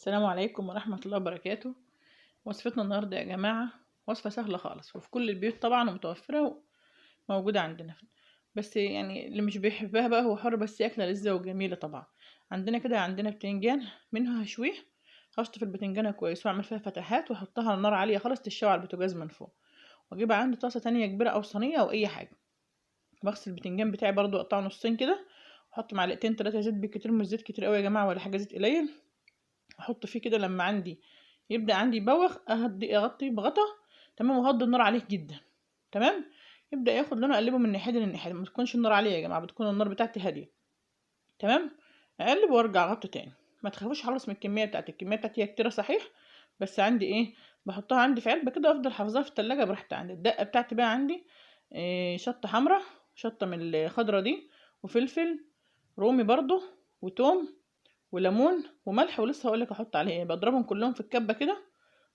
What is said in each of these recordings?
السلام عليكم ورحمة الله وبركاته. وصفتنا النهاردة يا جماعة وصفة سهلة خالص وفي كل البيوت طبعا ومتوفرة وموجودة عندنا، بس يعني اللي مش بيحبها بقى هو حر، بس أكلة لذيذة وجميلة طبعا. عندنا كده عندنا بتنجان منها هشويه، هشطف البتنجانة كويس واعمل فيها فتحات واحطها على نار عالية خالص تشوي على البوتاجاز من فوق، واجيب عندي طاسة تانية كبيرة او صينية او اي حاجة. بغسل البتنجان بتاعي برضو اقطعه نصين كده، واحط معلقتين 3 زيت بالكتير، مش زيت كتير قوي يا جماعة ولا حاجة، زيت قليل. احط فيه كده لما عندي يبدا عندي يبوخ اهدي اغطي بغطا، تمام، وهدي النار عليه جدا، تمام. يبدا ياخد لونه، اقلبه من ناحية لناحيه، ما تكونش النار عالية يا جماعة، بتكون النار بتاعتي هادية، تمام. اقلب وارجع اغطي تاني. ما تخافوش خالص من الكمية بتاعتي، الكمية بتاعتي هي كتيرة صحيح، بس عندي ايه، بحطها عندي في علبة كده افضل حافظاها في التلاجة براحتي. عندي الدقة بتاعتي بقى عندي إيه، شطه حمراء، شطه من الخضرة دي، وفلفل رومي برضو، وتوم وليمون وملح، ولسه هقولك احط عليه ايه. بضربهم كلهم في الكبه كده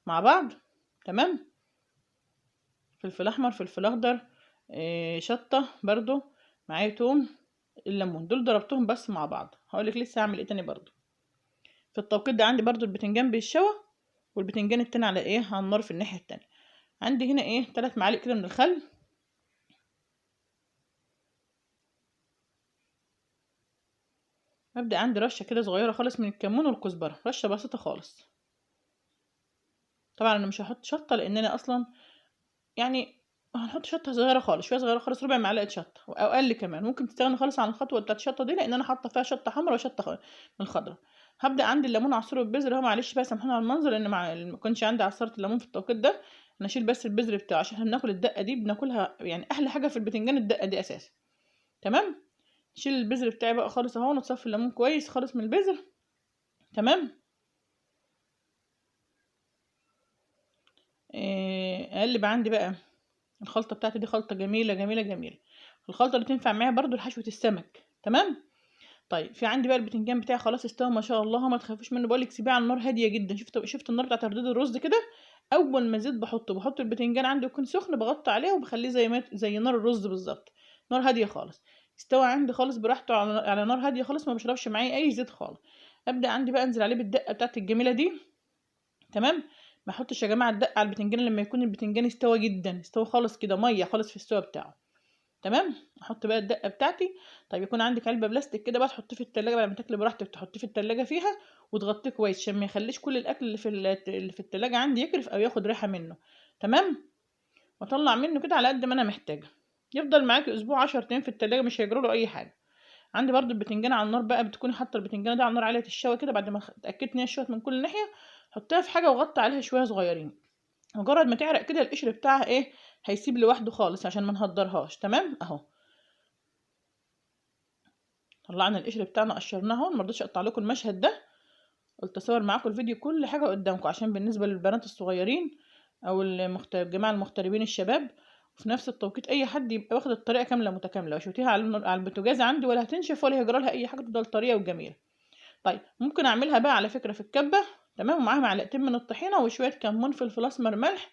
مع بعض، تمام. فلفل احمر، فلفل اخضر، إيه، شطه برضو معايا، توم، الليمون، دول ضربتهم بس مع بعض. هقولك لسه هعمل ايه تاني برضو في التوقيت ده. عندي برضو البتنجان بيتشوى، والبتنجان التاني على ايه، على النار في الناحية التانية. عندي هنا ايه 3 معالق كده من الخل، ابدا عندي رشه كده صغيرة خالص من الكمون والكزبره، رشه بسيطة خالص. طبعا انا مش هحط شطه لان انا اصلا يعني هنحط شطه صغيرة خالص، شوية صغيرة خالص، ربع معلقه شطه او اقل كمان. ممكن تستغني خالص عن الخطوة بتاعت الشطه دي لان انا حاطه فيها شطه حمراء وشطه من الخضرة. هبدا عندي الليمون اعصره بالبذر اهو، معلش بقى سامحوني على المنظر لان ما كانش عندي عصارة الليمون في التوقيت ده. انا اشيل بس البذر بتاعه عشان احنا بناكل الدقة دي، بناكلها يعني احلى حاجة في البتنجان الدقة دي اساسا، تمام. شيل البذر بتاعي بقى خالص اهو، نتصفي الليمون كويس خالص من البذر، تمام. اقلب عندي بقى الخلطة بتاعتي دي، خلطه جميلة جميلة جميلة. الخلطة اللي تنفع معايا برضو لحشوه السمك، تمام. طيب في عندي بقى البتنجان بتاعي خلاص استوى ما شاء الله، ما تخافوش منه، بقولك سيبيه على النار هادية جدا. شفت النار بتاعت ترديد الرز كده، اول ما زيت بحط البتنجان عندي يكون سخن، بغطي عليه وبخليه زي نار الرز بالظبط، نار هادية خالص. استوى عندي خالص براحته على نار هادية خالص، ما بشربش معايا اي زيت خالص. ابدا عندي بقى انزل عليه بالدقه بتاعتي الجميلة دي، تمام. ما احطش يا جماعة الدقة على البتنجان لما يكون البتنجان استوى جدا، استوى خالص كده مية خالص في السوا بتاعه، تمام. احط بقى الدقة بتاعتي. طيب يكون عندك علبة بلاستيك كده بقى تحطيه في التلاجة بعد ما تاكلي براحتك، تحطيه في التلاجة فيها وتغطيه كويس عشان ما يخليش كل الاكل اللي في التلاجة عندي يكرف او ياخد ريحه منه، تمام. واطلع منه كده على قد ما انا محتاجه، يفضل معاكي اسبوع 10 ايام في التلاجة مش هيجرى له اي حاجة. عندي برضو البتنجان على النار بقى، بتكوني حاطه البتنجان ده على النار عالية الشوى كده، بعد ما اتاكدت ان هي شوت من كل ناحية حطيها في حاجة وغطي عليها شوية صغيرين. مجرد ما تعرق كده القشر بتاعها ايه هيسيب لوحده خالص عشان ما نهدرهاش، تمام. اهو طلعنا القشر بتاعنا قشرناه اهو، ما رضيتش اقطع لكم المشهد ده، قلت اصور معاكم الفيديو كل حاجة قدامكم عشان بالنسبة للبنات الصغيرين او الجماعة المغتربين الشباب، وفي نفس التوقيت اي حد يبقى واخد الطريقة كاملة متكاملة. وشوتيها على البوتاجاز عندي ولا هتنشف ولا هيجرى لها اي حاجة، تفضل طرية وجميلة. طيب ممكن اعملها بقى على فكرة في الكبه، تمام، ومعاها معلقتين من الطحينه وشوية كمون، فلفل اسمر، ملح،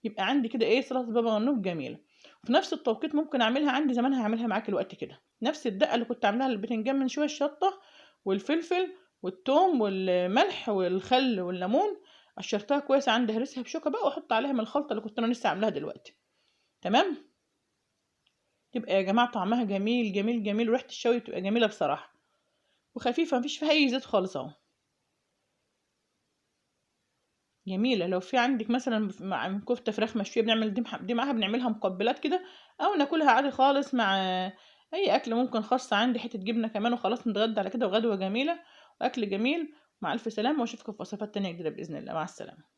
يبقى عندي كده ايه سلطة بابا غنوج جميلة. وفي نفس التوقيت ممكن اعملها عندي زمان، هعملها معاك الوقت كده نفس الدقة اللي كنت عاملاها للبتنجان من شوية، الشطه والفلفل والثوم والملح والخل والليمون، قشرتها كويس عندي، هرسها بشوكة بقى واحط عليها من الخلطة اللي كنت انا لسه عاملاها دلوقتي، تمام. تبقى يا جماعة طعمها جميل جميل جميل، وريحه الشوي بتبقى جميلة بصراحة، وخفيفة مفيش فيها اي زيت خالص اهو، جميلة. لو في عندك مثلا مع كفته فراخ مشوية بنعمل دي معاها، بنعملها مقبلات كده او ناكلها عادي خالص مع اي اكل. ممكن خاصة عندي حتة جبنه كمان وخلاص نتغدى على كده، وغدوه جميلة واكل جميل. مع الف سلامه، واشوفكم في وصفات تانية جديدة باذن الله. مع السلامة.